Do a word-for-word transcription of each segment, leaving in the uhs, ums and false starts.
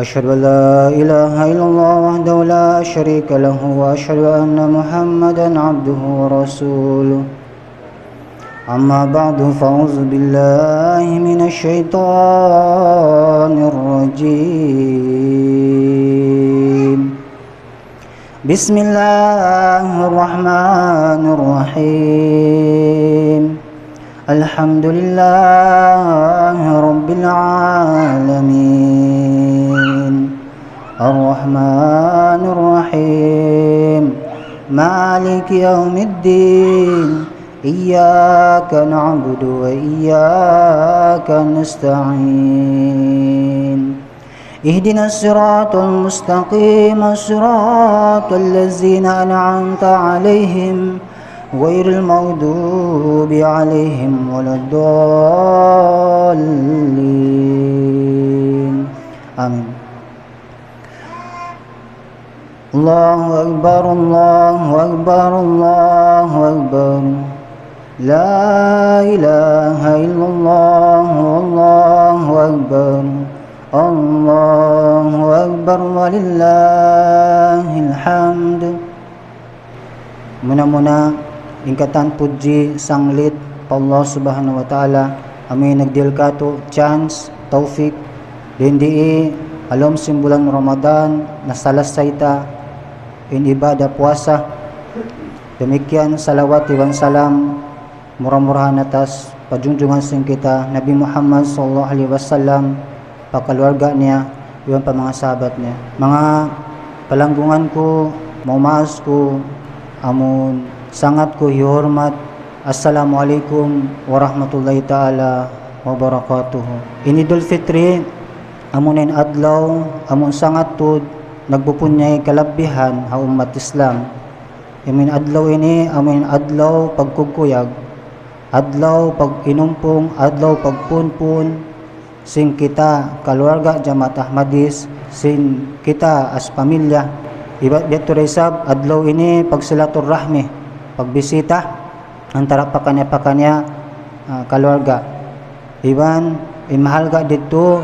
أشهد أن لا إله إلا الله وحده لا شريك له، وأشهد أن محمدا عبده ورسوله. أما بعد، فأعوذ بالله من الشيطان الرجيم. بسم الله الرحمن الرحيم. الحمد لله رب العالمين. الرحمن الرحيم. مالك يوم الدين. إياك نعبد وإياك نستعين. اهدنا الصراط المستقيم، صراط الذين أنعمت عليهم، غير المغضوب عليهم ولا الضالين. آمين. الله أكبر، الله أكبر، الله أكبر. لا إله إلا الله، والله أكبر. الله أكبر ولله الحمد. Muna-muna, in katan pudji sanglit pa Allah Subhanahu wa Ta'ala, amu in nagdihil katu' chance, tawfik, dayn di ha lawm sin bulan Ramadan, nasalasay ta in ibadah puasa. Damikkiyan salawat iban salam mura-murahan atas pa junjungan sin kita Nabi Muhammad sallallahu alayhi wasallam, pa kaluarga niya, iban pa manga sahabat niya. Manga palanggungan ku, maumaas ku, amun sangat ku hihurmat, Assalamu alaykum warahmatullahi ta'ala wabarakatuh. In Idul Fitri, amu na in adlaw, amun sangat tuud nagpupunyay kalabbihan ha ummat Islam. Amu in adlaw ini, amu in adlaw pagkugkuyag, adlaw pag-inumpung, adlaw pagpunpun, sin kita kaluarga Jamaat Ahmadis, sin kita as pamilya. Iban biya' tuud da isab, adlaw ini pagsilaturrahmi, pagbisita antara pakaniya-pakaniya, ah, kaluarga. Iban in mahalga' didtu,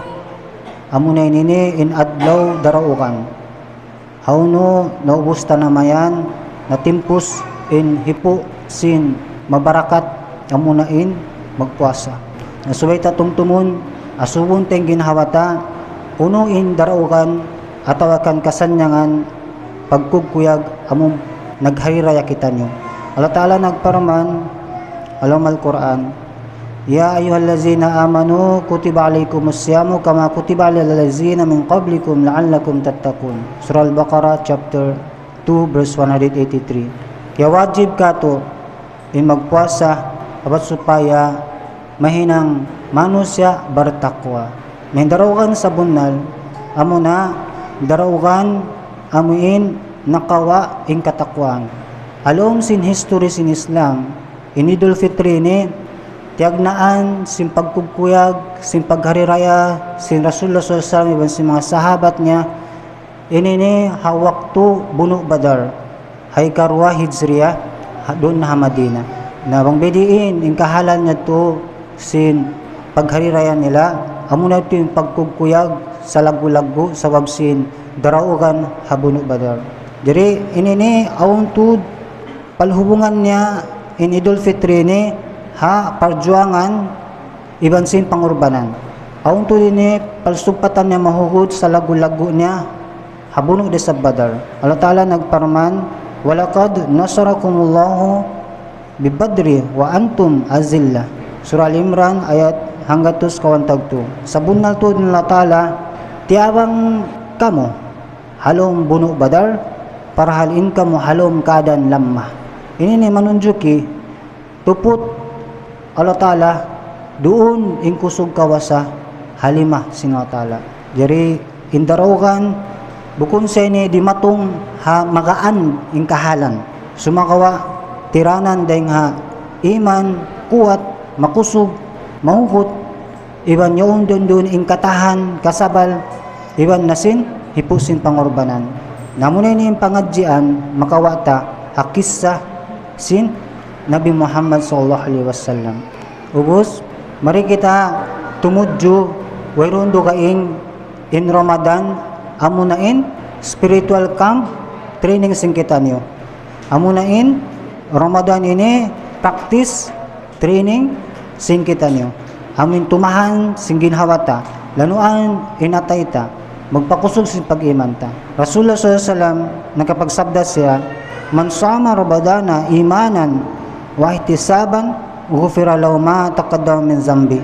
amu na ini in adlaw daraugan. Hawnu naubus ta na mayan, natimpus in hipu' sin mabarakat, amu na in magpuasa. Na subay ta tumtumun, asubun ta in ginhawa ta, unu in daraugan atawa kan kasannyangan pagkugkuyag amun naghariraya kitaniyu. Allah Ta'ala nagparman ha lawm Al-Qur'an, يا أيها الذين آمنوا كتب عليكم الصيام كما كتب على الذين من قبلكم لعلكم تتقون. Surah Al-Baqarah chapter two verse one hundred eighty-three. Ya wajib katu' in magpuasa, abat supaya mahinang manusiya' bartakwa. Na in daraugan sabunnal, amu na daraugan amu in nakawa' in katakwaan. Ha lawm sin history sin Islam, in Idul Fitri ini, tiyagnaan sin pagkugkuyag, sin paghariraya, sin Rasulullah sallallahu alayhi wasallam, iban sin manga sahabat niya, ini ini ha waktu bunu' Badar, ha ikaruwa Hijriya, ha, duun ha Madina. Na bang biyadiin, in kahalan niya tu sin paghariraya nila, amu na tu in pagkugkuyag salaggu'-laggu' sabab sin daraugan ha bunu' Badar. Jari, ini ini awn tuud palhubungan niya in Idul Fitri ini ha parjuangan iban sin pangurbanan. Awn tuud ini palsugpatan niya mahugut salaggu'-laggu' niya ha bunu' da isab Badar. Allah Ta'ala nagparman, ولقد نصركم الله ببدر وأنتم أذلة. Surah Al-Imran, ayat hanggatus kawhaan tagtu. Sabunnal tuud in Allah Ta'ala tiyabang kamu ha lawm bunu' Badar, parhal in kamu ha lawm kaadaan lamma. Ini ini manunjuki, tuput Allah Ta'ala, duun in kusug kawasa ha lima sin Allah Ta'ala. Jari, in daraugan, bukun sa ini dimatung ha magaan in kahalan. Sumagawa', tiranan dayng ha iman, kuwat, makusug, mahugut, iban yaun duun-duun in katahan, kasabal, iban na sin hipu' sin pangurbanan. Na amu na ini in pangadjian, makawa' ta ha kissa sin Nabi Muhammad sallallahu alayhi wasallam. Ubus, mari kita tumudju, wayruun dugaing In Ramadan, amuna in spiritual camp training sin kitaniyu. Amuna in Ramadan ini practice training sin kitaniyu. Amuin tumahan sin ginhawa ta, lanuan in atay ta, magpakusug sin pag-iman ta. Rasulullah sallallahu alayhi wasallam nakapagsabda siya, "Man sama Ramadana imanan wa ihtisaban, ghufira lahu ma taqaddama min zambi."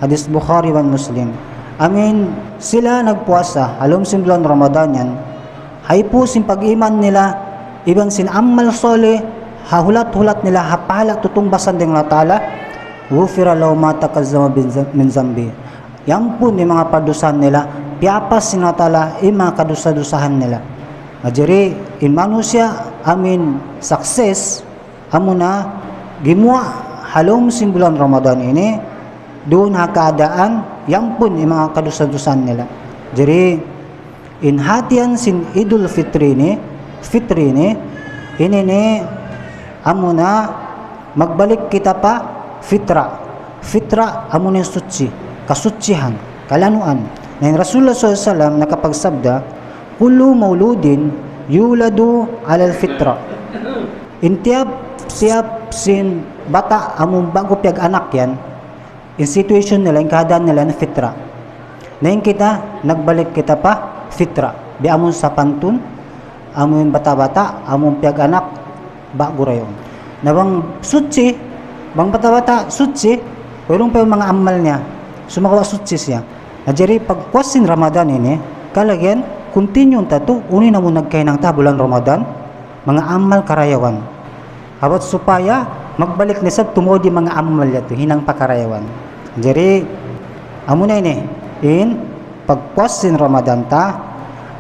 Hadis Bukhari wa Muslim. Amuin sila nagpuasa ha lawm sin bulan Ramadan yan, ha ipu sin pag-iman nila, iban sin amal salih, ha hulat-hulat nila, ha pahala' tutungbasan dayn Allah Ta'ala, ghufira lahu ma taqaddama min zambi. Iyampun in manga pardusahan nila, piyapas sin Allah Ta'ala in manga kadusa-dusahan nila. Manjari, in manusiya' amuin success, amuna gimuwa' ha lawm sin bulan Ramadan ini, duun ha kaadaan, iyampun in manga kadusa-dusahan nila. Jari, in hatihan sin Idul Fitri ini, Fitri ini, ini ini, amuna magbalik kita pa fitra. Fitra, amuna in suchi, kasuchihan, kalanuan. Na in Rasulullah sallallahu alayhi wasallam nakapagsabda, "Kullu mauludin yuladu alal fitra." In tiyap-tiyap sin bata' amun ba'gu piyag-anak yan, in situation nila, in kaadaan nila na fitra. Na in kita, nagbalik kita pa fitra. Biya' amun sapantun, amun bata'-bata', amun piyag-anak, ba'gu ra yaun. Na bang suchi, bang bata'-bata', suchi, wayruun pa in manga amal niya. Sumagawa' suchi siya. Na jari pagpuas sin Ramadan ini, kalagihan, continue ta tuud, unu in amun nagkahinang ta bulan Ramadan, manga amal karayawan. Abat supaya magbalik na isab tuud in manga amal yadtu, hinang pa karayawan. Jari, amuna ini, in pagpuas sin Ramadan ta,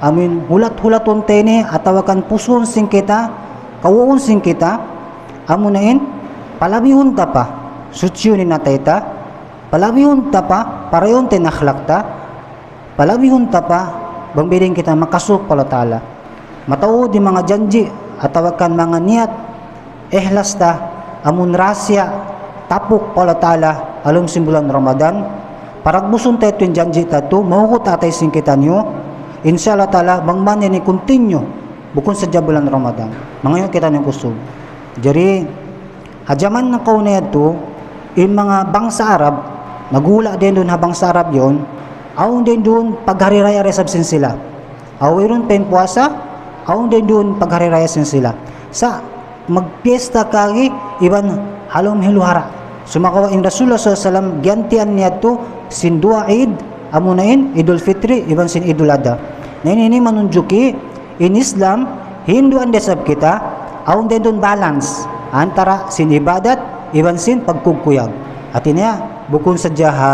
amuin hulat-hulatun ta ini, atawa kan pusuhun sin kita, kawuun sin kita, amuna in, palabihun ta pa, suchihun in atay ta, palabihun ta pa, parayun ta in akhlak ta, palabihun ta pa, bang biya' diin kita makasuuk pa Allah Ta'ala. Mataud in manga janji', atawa kan manga niyat, ihlas ta, amun rahasiya, tapuk pa Allah Ta'ala, ha lawm sin bulan Ramadan. Paragbusun ta yadtu in janji' ta yadtu, mahugut atay sin kitaniyu. Insya Allah Ta'ala, bang man ini continue, bukun sadja bulan Ramadan. Mangayu' kitaniyu kusug. Jari, ha jaman nakauna yadtu, in manga bangsa Arab, nagula' dayn duun ha bangsa Arab yaun, awn dayn duun paghari raya ra isab sin sila. Awn wayruun pa in puasa, awn dayn duun paghari raya sin sila. Sa' magpiyesta kagi iban ha lawm hilu-hara. Sumagawa' in Rasulullah sallallahu alayhi wasallam giyantian niya yadtu sin duwa Eid, amuna in Idul Fitri iban sin Idul Adha. Na ini, ini manunjuki in Islam, hinduan da isab kita, awn dayn duun balance antara sin ibadat iban sin pagkugkuyag. Hati niya, bukun sadja ha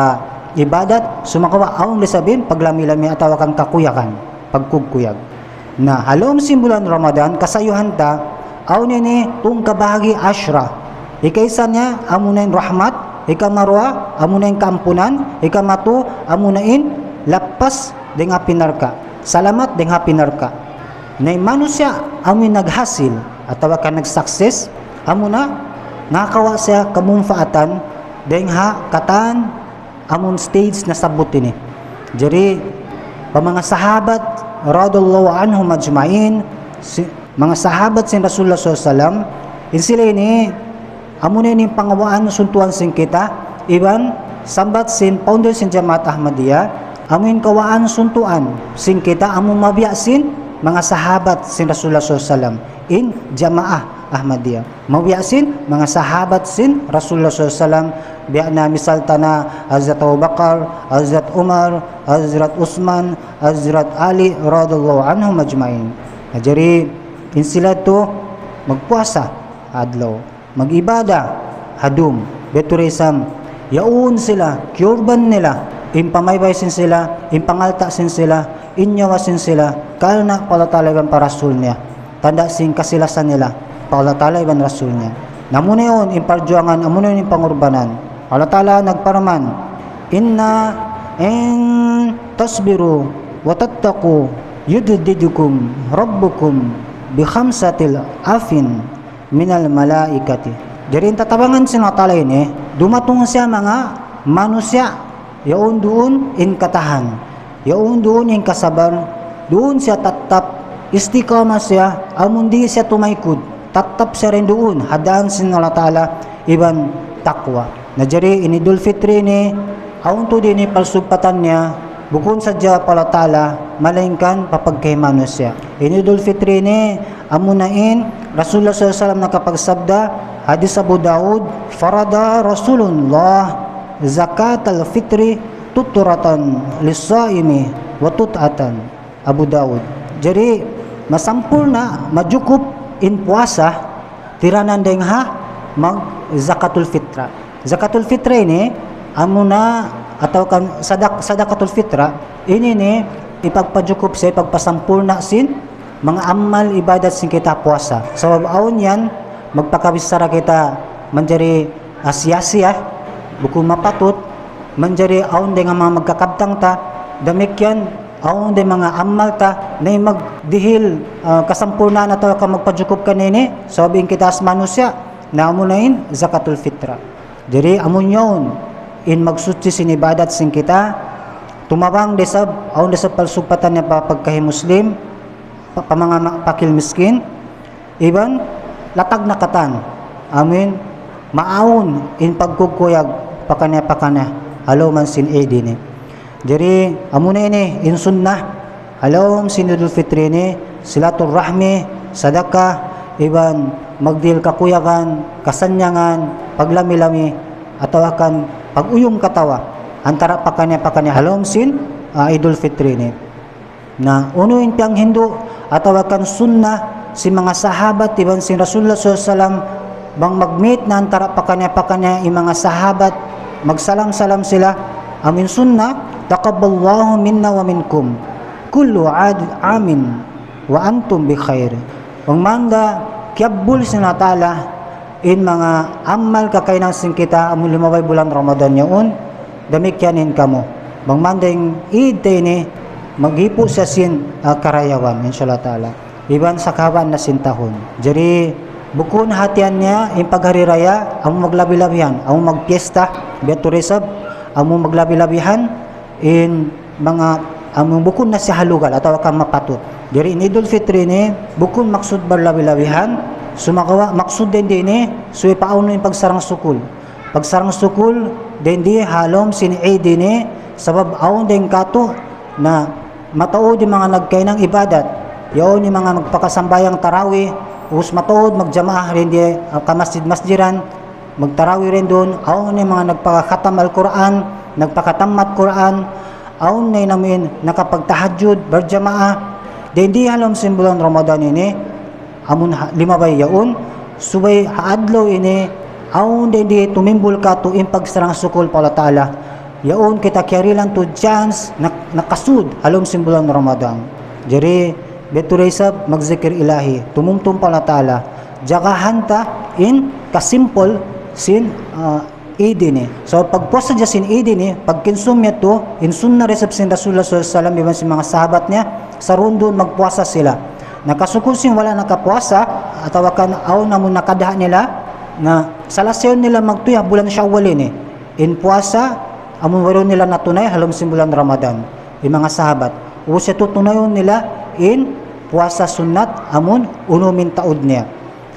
ibadat, sumagawa' awn da isab in paglami-lami atawa kan kakuyagan, pagkugkuyag. Na, ha lawm sin bulan Ramadan, kasayuhan ta, awn ini tungka bahagi ashra. Hikaisa niya, amuna in rahmat, hikamaruwa, amuna in kaampunan, hikamatu, amuna in lappas dayn ha api narka'. Salamat dayn ha api narka'. Na in manusiya' amuin naghasil, atawa kan nag-success, amuna, nakawa' siya kamunpaatan dayn ha katan amun stage nasabbut ini. Jari, pa manga sahabat, radiyallahu anhum ajma'in, si-, manga sahabat sin Rasulullah sallallahu alayhi wasallam, in sila ini, amuna ini pangawaan suntuan sin kita, iban sambat sin founder sin Jamaat Ahmadiyya, amuin kawaan suntuan sin kita, amun mabiya' sin manga sahabat sin Rasulullah sallallahu alayhi wasallam, in Jamaah Ahmadiyya. Mabiya' sin manga sahabat sin Rasulullah sallallahu alayhi wasallam, biya' na misal ta na Hazrat Abu Bakar, Hazrat Umar, Hazrat Usman, Hazrat Ali, radiyallahu anhum ajma'in. Na jari, in sila yadtu magpuasa adlaw, mag-ibadah ha dum, biya' tuud isab, yaun sila, kiyurban nila, in pamaybay sin sila, in pangalta' sin sila, in nyawa sin sila, karna' pa Allah Ta'ala iban pa Rasul niya. Tanda' sin kasilasan nila pa Allah Ta'ala iban Rasul niya. Na amuna yaun in parjuangan, amuna yaun in pangurbanan. Allah Ta'ala nagparman, "Inna in tasbiru wa tattaqu yudidkum rabbukum bi khamsatil afin minal malaikati." Jari in tatabangan sin Allah Ta'ala ini, dumatung siya manga manusiya', yaun duun in katahan. Yaun duun in kasabar, duun siya tattap, istiqamah siya, amun di' siya tumaykud, tattap siya rin duun, ha daan sin Allah Ta'ala, iban taqwa. Na jari in Idul Fitri ini, awn tuud ini palsugpatan niya, bukun sadja pa Allah Ta'ala, malaingkan pa pagkahi manusiya'. In Idul Fitri ini, amuna in Rasulullah sallallahu alayhi wasallam nakapagsabda, hadis Abu Daud, فرض رسول الله زكاة الفطر طهرة للصائم وتطعيمه. Abu Daud. Jari, masampurna', majukup in puasa, tiranan dayng ha, mag zakatul fitra. Zakatul fitra ini, amuna, atawa kan sadak-, sadakatul fitra, ini ini, ipagpajukup siya, ipagpasampurna' sin, manga amal ibadat sin kita puasa. Sabab awn yan, magpakabichara kita manjari asya-asya, bukun mapatut, manjari awn dayng ha manga magkakabtang ta, damikkiyan, awn dayng manga amal ta, na in magdihil, ah, kasampurnaan atawa ka magpajukup kaniya ini, sabab in kita as manusiya', na amuna in zakatul fitra. Jari amun yaun, in magsuchi sin ibadat sin kita, tumabang da isab, awn da isab palsugpatan niya pa pagkahi Muslim, pa, pa manga ma-, pakil miskin, iban latag na katan. Amin. Maawn in pagkukuyag pakaniya-pakaniya ha lawm sin Eid ini. Jari, amuna ini, in sunnah, ha lawm sin Idul Fitri ini, silaturrahmi, sadaka, iban magdihil kakuyagan, kasannyangan, paglami-lami, atawa kan pag-uyum katawa, antara pakaniya-pakaniya ha lawm sin, ah, Idul Fitri ini. Na, unu in piyanghindu', atawa kan sunnah sin manga sahabat, iban sin Rasulullah sallallahu alayhi wasallam, bang mag-meet na antara pakaniya-pakaniya in manga sahabat, magsalam-salam sila, amun sunnah, تقبل الله منا ومنكم كل عاد-، عام وأنتم بخير. Bang man da, kiyabbul sin Allah Ta'ala, in manga amal kakahinang sin kita, amun limabay bulan Ramadan yaun, damikkiyan in kamu. Bang man da in Eid ta ini, maghipu' siya sin, ah, karayawan, insha Allah Ta'ala. Iban sa kahaba' na sin tahun. Jari, bukun hatihan niya, in paghari raya, amu maglabi-labihan, amu magpiyesta, biya' tuud isab, amu maglabi-labihan, in manga, amu bukun na siya ha lugal, atawa ka mapatut. Jari, in Idul Fitri ini, bukun maksud maglabi-labihan, sumagawa' maksud dayn di ini, subay paunu in pagsarang-sukul. Pagsarang-sukul, dayn di ha lawm sin Eid ini, sabab awn dayn katu' na mataud in manga nagkahinang ibadat. Yaun in manga magpakasambahayang tarawih, ubus mataud magjamaah dayn di, ah, kamasjid-masjidan, magtarawih dayn duun, awn in manga nagpakakhatam Al-Qur'an, nagpakatammat Qur'an, awn na in amuin nakapagtahajjud, barjamaah. Dayn di ha lawm sin bulan Ramadan ini, amun ha-, limabay yaun, subay ha adlaw ini, awn dayn di tumimbul katu' in pagsarang-sukul pa Allah Ta'ala. Yaun kita kiyarihilan tuud chance nak-, nakasud ha lawm sin bulan Ramadan. Jari, biya' tuud isab magzikir ilahi, tumumtum pa Allah Ta'ala. Jagahan ta in kasimpul sin, ah, Eid ini. So, pagpuas sadja sin Eid ini, pagkinsum yadtu, in sunnah da isab sin Rasulullah sallallahu alayhi wasallam, iban sin manga sahabat niya, sarundun magpuasa sila. Na kasuku' sin wala' nakapuasa, atawa kan awn amun nakadha nila, na salasayun nila magtuy ha bulan Shawwal ini. In puasa, amun wayruun nila natunay, ha lawm sin bulan Ramadan. In manga sahabat. Ubus yadtu tunayun nila, in puasa sunnat, amun unu in taud niya.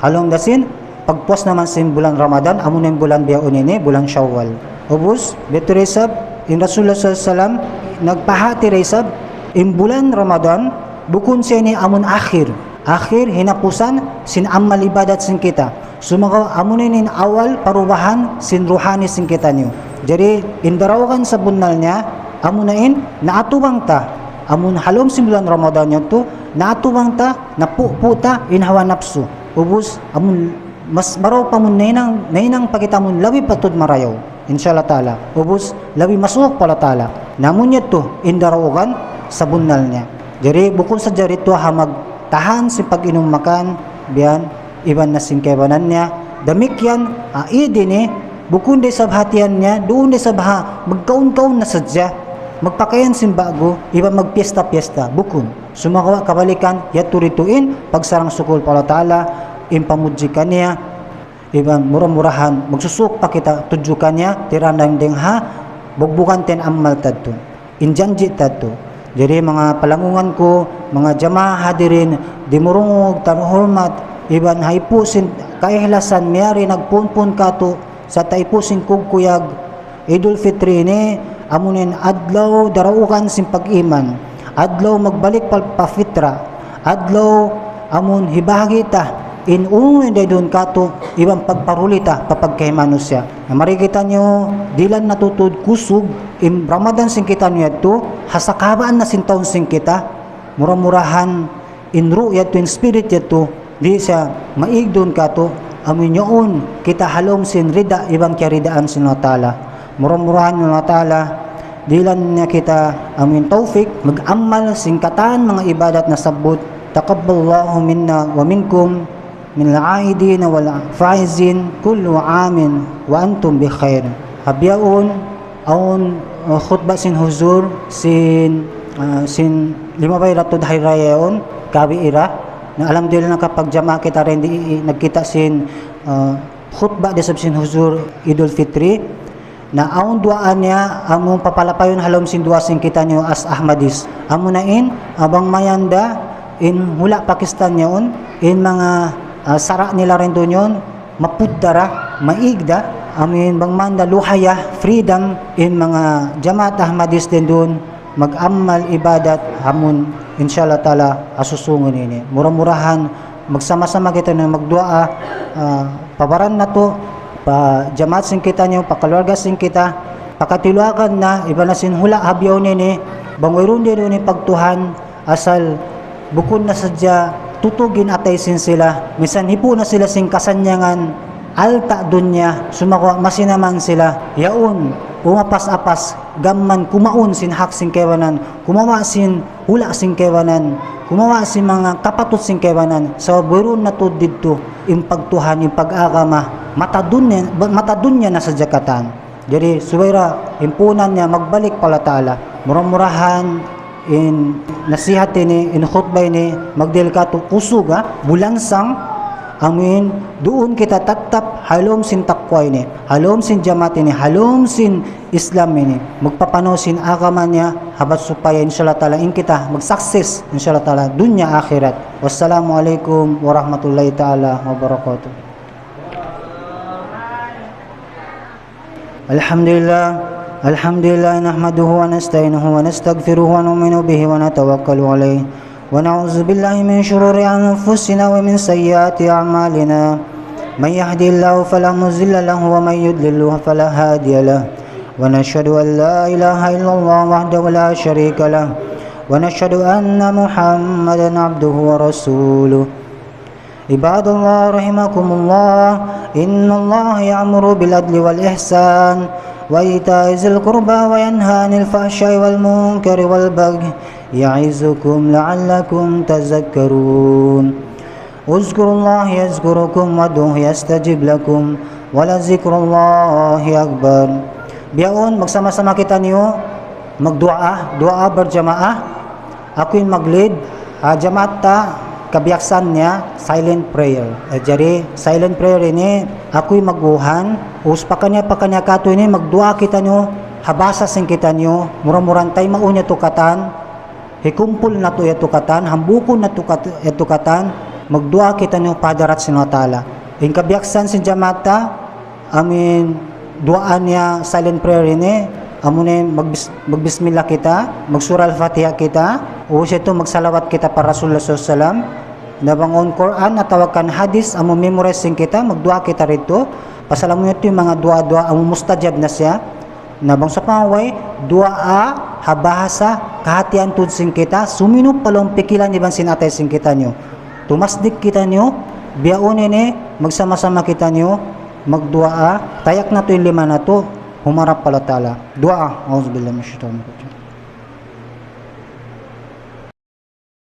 Ha lawm da sin, pagpuas naman sin bulan Ramadan, amu na in bulan bihaun ini, bulan Shawwal. Ubus, biya' tuud isab, in Rasulullah sallallahu alayhi wasallam, nagpahāti da isab, in bulan Ramadan, bukun siya ini amun akhir. Akhir, hinapusan, sin amal ibadat sin kita. Sumagawa', amu na ini in awal parubahan sin ruhani sin kitaniyu. Jari, in daraugan sabunnal niya, amu na in, naatubang ta. Amun ha lawm sin bulan Ramadan yadtu, naatubang ta, napupu' ta, in hawa napsu. Ubus, amun mas marayaw pa amun nahinang, nahinang pa kita amun labi pa tuud marayaw. Insha Allah Ta'ala. Ubus, labi masuuk pa Allah Ta'ala. Na amu yadtu, in daraugan, sabunnal niya. Jari, bukun sadja didtu ha magtahan sin pag-inum makan, biya' yan, iban na sin kaibanan niya. Damikkiyan, ah, Eid ini, bukun da isab hatihan niya, duun da isab ha, magkaun-kaun na sadja. Magpakayan sin ba'gu, iban magpiyesta-piyesta, bukun. Sumagawa' kabalikan, yadtu didtu in pagsarang-sukul pa Allah Ta'ala, in pamudji kaniya, iban mura-murahan, magsusuuk pa kita tudju kaniya, tiranan dayng ha, bugbugan ta in amal ta yadtu. In janji' ta yadtu. Jari manga palangungan ku, manga jamaa hadirin, dimurungug, tarhurmat, iban ha ipu' sin kaikhlasan miyari nagpunpun katu' sa' ha ipu' sin kugkuyag, Idul Fitri ini, amuin adlaw daraugan sin pag-iman, adlaw magbalik pa, pa fitra, adlaw amun hibahagi' ta in unu in daidun katu' iban pagparuli ta pa pagkahi manusiya'. Na mari kitaniyu dihilan natu' tuud kusug in Ramadan sin kitaniyu yadtu, ha sakabaan na sin tahun sin kita, mura-murahan in ruh yadtu, in spirit yadtu, di' siya maig duun katu', amuin yaun kita ha lawm sin rida iban kiyaridaan sin Allah Ta'ala. Mura-murahan Allah Ta'ala, dihilan niya kita amuin tawfik, mag-amal sin katan manga ibadat nasabbut. تقبل الله منا ومنكم من العائدين والفائزين كل عام وأنتم بخير. Ha bihaun, awn, uh, khutbah sin huzur, sin, uh, sin limabay ra tuud hari raya yaun, kawi ira. Na alhamdulillah nakapagjamaa kita dayn di, nagkita' sin, uh, khutbah da isab sin huzur Idul Fitri. Na awn duwaa niya, amu papalapayun ha lawm sin duwaa sin kitaniyu as Ahmadis. Amuna in, uh, bang mayan da, in hula' Pakistan yaun, in manga, uh, sara' nila dayn duun yaun, mapudda ra, maig da, amuin bang mayan da luhaya, freedom, in manga jamaat Ahmadis dayn duun, mag-amal ibadat, amun, insha Allah Ta'ala, ha susungun ini. Mura-murahan, magsama-sama kitaniyu magduwaa, ah, pa baran natu', pa jamaat sin kitaniyu, pa kaluarga sin kita, pa katiluagan na, iban na sin hula' ha bihaun ini, bang wayruun dayn duun in pagtuhan, asal bukun na sadja tutug in atay sin sila, misan hipu' na sila sin kasannyangan, alta' dunya, sumagawa' masi na man sila, yaun, umapas-apas, gam mayan kumaun sin hak sin kaibanan, kumawa' sin hula' sin kaibanan, kumawa' sin manga kapatut sin kaibanan, sabab wayruun na tuud didtu in pagtuhan, in pag-agama, mata dunya, mata dunya na sadja katan. Jari, subay da, in puunan niya, magbalik pa Allah Ta'ala. Mura-murahan, in nasihat ini, in khutbah ini, magdihil katu' kusug, ha, bulansang, amuin, duun kita tattap, ha lawm sin takwa ini, ha lawm sin jamaat ini, ha lawm sin Islam ini, magpapanaw sin agama niya, ha bat supaya, insha Allah Ta'ala, in kita, mag-success, insha Allah Ta'ala, dunya akhirat. Wassalamu alaykum warahmatullahi ta'ala wabarakatuh. الحمد لله، الحمد لله نحمده ونستعينه ونستغفره ونؤمن به ونتوكل عليه ونعوذ بالله من شرور أنفسنا ومن سيئات أعمالنا. من يهد الله فلا مضل له ومن يضلل فلا هادي له. ونشهد أن لا إله إلا الله وحده لا شريك له. ونشهد أن محمدا عبده ورسوله. عباد الله رحمكم الله، إن الله يأمر بالعدل والإحسان وإيتاء ذي القربى وينهى عن الفحشاء والمنكر والبغي يعظكم لعلكم تذكرون. اذكروا الله يذكركم وادعوه يستجب لكم ولذكر الله أكبر. Bihaun, magsama-sama kitaniyu magduwaa, duwaa barjamaah. Aku in mag-lead, ah, jamaat ta, kabiyaksahan niya, silent prayer. Eh, jari, silent prayer ini, aku in mag-uhan, ubus pakaniya-pakaniya katu' ini, magduwaa kitaniyu, ha bahasa sin kitaniyu, mura-murahan taymaun niya tukatan, hikumpul natu' ya tukatan, hambukun natu' kat-, ya tukatan, magduwaa kitaniyu pa hadarat sin Allah Ta'ala. In kabiyaksahan sin jamaat ta, amuin duwaa niya silent prayer ini, amuna in magbis-, magbismillah kita, magsura Al-Fatiha kita, ubus yadtu magsalawat kita pa Rasulullah sallallahu alayhi wasallam. Na bang awn Qur'an atawa kan hadith, amu memorize sin kita, magduwaa kita didtu, pasal amu yadtu in manga duwaa-duwaa, amu mustajab na siya. Na bang sawpama way, duwaa, ha bahasa, kahatihan tuud sin kita, suminup pa lawm pikilan iban sin atay sin kitaniyu. Tumasdik kitaniyu, bihaun ini, magsama-sama kitaniyu, magduwaa, tayak natu' in lima natu', humarap pa Allah Ta'ala. Duwaa, أعوذ بالله من الشيطان الرجيم.